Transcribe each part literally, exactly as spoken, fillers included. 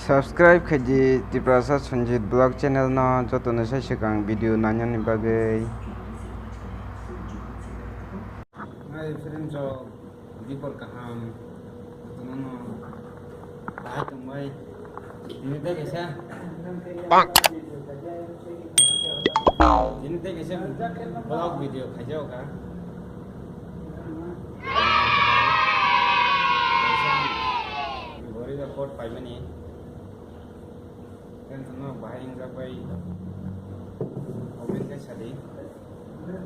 Subscribe khaidi Tiprasa Sanjit Vlog channel no, joto no sai swkang video nainani bagwi. Hi friends rok, dipor kaham, joto no no bahai tongbai. Tini tei kaisa. Tini tei kaisa vlog video khaijao kha. Kaisa gori report paimani. Friends no bahai wngjak bai comment khe sadi. Hmm.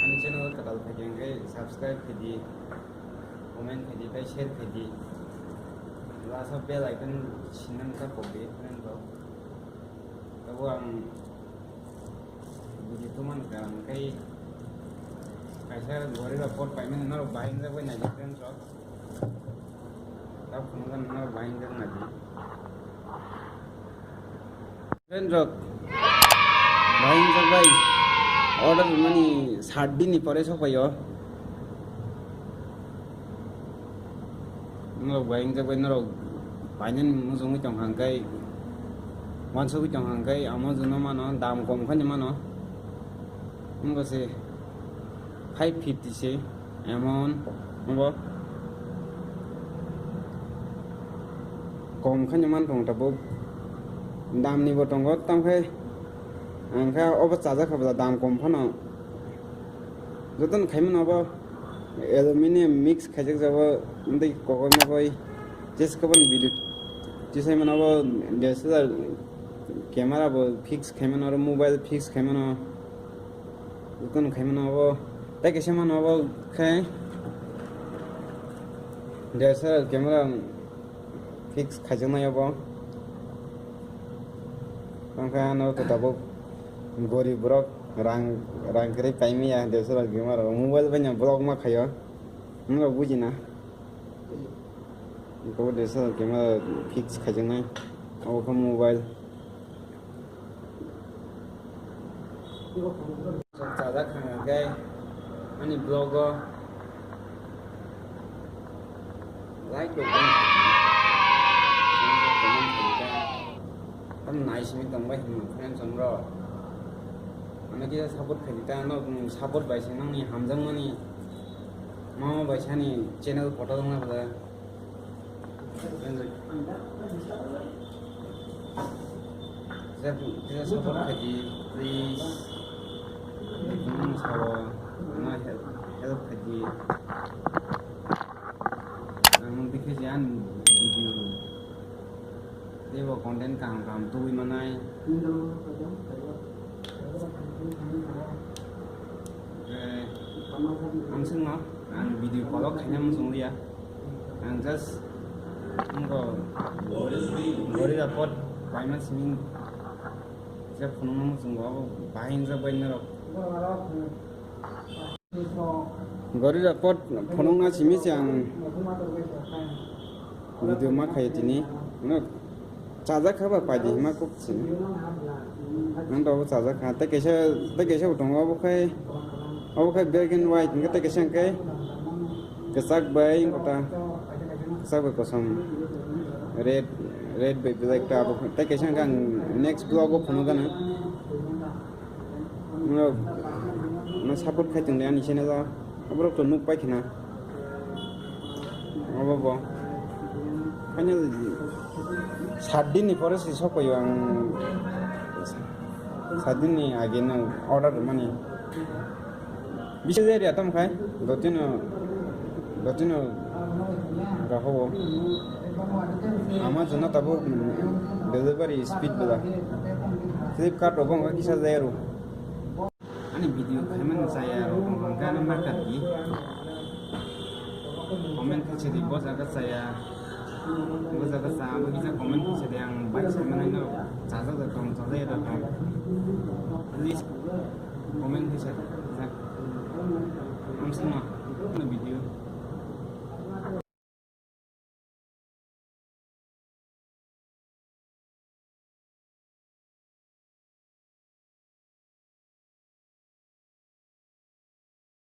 Ani channel kwtal phaikhe hwnkhe subscribe khaidi, comment khaidi, tei share khaidi. Last o bell icon sinna wngkha pokdi friends rok. Tabo ang video tongmani karon khe kaisa gori report paimani norok bahai wngjak bai naidi friends rok. Tabo phunukjak norok bahai wngjak naidi. Friend rok, bahai wngjak bai order mani sat din ni pore sokphaio. Norok bahai wngjak bai norok painani muchungwi tongkha hwnkhe, uansugwi tongkha hwnkhe, amo juno mano, dam kom khe mano. Wngkha se five fifty se. Emon obo kom khaino man tongo tabuk, dam ni bo tongo, tamo khe ang khe obo chajak kha bwla dam kom phano jotono khai mano obo aluminium mix khaijak jabo, tei kokoi mokoi jesa khe bo video tisai mano obo, D S L R camera bo fix khai mano, oro mobile fix khai mano. Jotono khai mano obo, tei kaisa mano obo khe D S L R camera fix khaijaknai obo. Tongkha ano to tabuk gorib borok rang, rang kwrwi paimaya D S L R camera rok, mobile bai no vlog ma khaio, norok bujina. Iko D S L R camera fix khaijaknai, obo khe mobile. Chajak kha hwnkhe ani vlog o like rok comment khaikha. Tam nai simi tongbai hinwi friends rok. Ano kisa support khaikha, ano support bai se nangni hamjakmani mama bai sani channel photo wngna bwla. Kisa support khaidi, please. Ang sao, ano help, help khaidi. Ang bikhe jan video. Teibo content kaham kaham tubui manai. Eh, ang sengno, ang video call o khaina muchung liya. Ang just, ang ko, gori, gori report, paima simi, je phunukna muchungo, abo bahai wngjak bai norok. Gori report phunukna simi se ang video ma khaio tini. Ano chajak kha ba paidi hima kok sini. Ang to chajak kha. Tei kaisa, tei kaisa bo tongo, obo khai, obo khai black and white, hingke tei kaisa hingke kwchak bai kota, kwchak bai kosom, red, red bai black ta abo khai. Tei kaisa hingke ang next vlog o phunukgana. Norok no support khai tongdi ani channel o. Aborok to nuk pai khna. Obo bo. Final sat din ni pore se sokpaio ang. Sat din ni age no order mani. Bisi jai ria tam khai. Dotino, dotino rahobo. Ama jona tabuk delivery speed bela. Flipkart rogo wngkha kisa jai aro. Ani video khaimani chaya rok wngkha, ano market di. Comment khaisa di, bo jaga chaya, bo jaga cha, abo kisa comment khaisa di, ang bai sai manai no, chajak da tong, chajak da tong. Please comment khaisa di. Hamsingma, ano video.